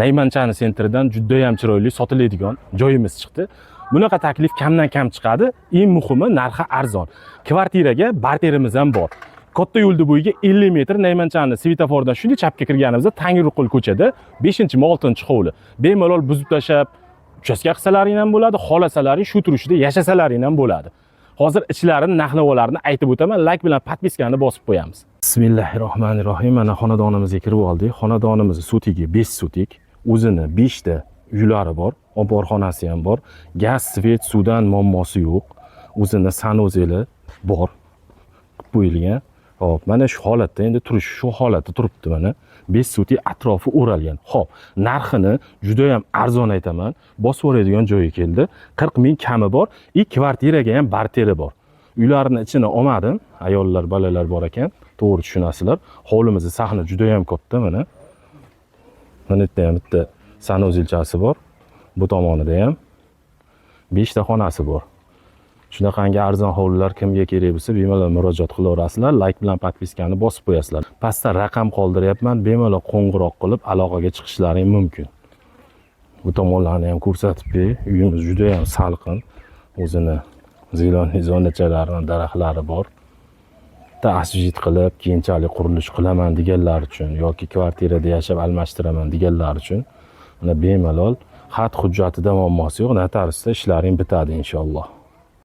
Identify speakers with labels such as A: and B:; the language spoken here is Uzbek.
A: Naymanchani центр idan juda ham chiroyli sotiladigan joyimiz chiqdi. Bunaqa taklif kamdan kam chiqadi. Eng muhimi, narxi arzon. Kvartiraga barterimiz ham bor. Katta yo'lni bo'yiga 50 metr, Naymanchani svetofordan shunday chapga kirganimizda Tangriqul ko'chada 5-mi 6 hovli. Bemalol buzib tashlab uchastka qilsalaring ham bo'ladi, xohlasalaring shu turishida yashasalaring ham bo'ladi. Hozir ichlarini, narx-navolarini aytib o'taman. Like bilan подписка ni bosib qo'yamiz. Bismillahirrohmanirrohim. Mana xonadonimizga kirib oldik. Xonadonimiz sotigi 5 sotik. O'zini 5 ta uylari bor, omborxonasi ham bor. Gaz, свет, suvdan muammosi yo'q. O'zini санузел i bor. Qilib qo'yilgan. Xo'p, mana shu holatda endi turish, shu holatda turibdi mana. 5 sotik, atrofi o'ralgan. Xo'p, narxini juda ham arzon aytaman. Bosib yuboradigan joyi keldi. 40 ming kami bor. И kvartiraga ham barteri bor. Uylarni ichini olmadim. Ayollar, bolalar bor ekan. To'g'ri tushunasizlar. Hovlimizni sahni juda ham katta mana. Mana yerda ham bitta санузел chasi bor. Bu tomonida ham 5 ta xonasi bor. Shunaqangi arzon hovlilar kimga kerak bo'lsa, bemalol murojaat qilaverasizlar. Like bilan подписка ni bosib qo'yasizlar. Pastda raqam qoldiryapman, bemalol qo'ng'iroq qilib aloqaga chiqishlaring mumkin. Bu tomonlarni ham ko'rsatib ber. Uyimiz juda ham salqin. O'zini зелёный zonachalari, daraxtlari bor. Bitta освежить qilib, keyinchalik qurilish qilaman deganlar uchun yoki kvartirada yashab almashtiraman deganlar uchun mana bemalol, xat hujjatida muammosi yo'q, notariusda ishlaring bitadi inshaalloh.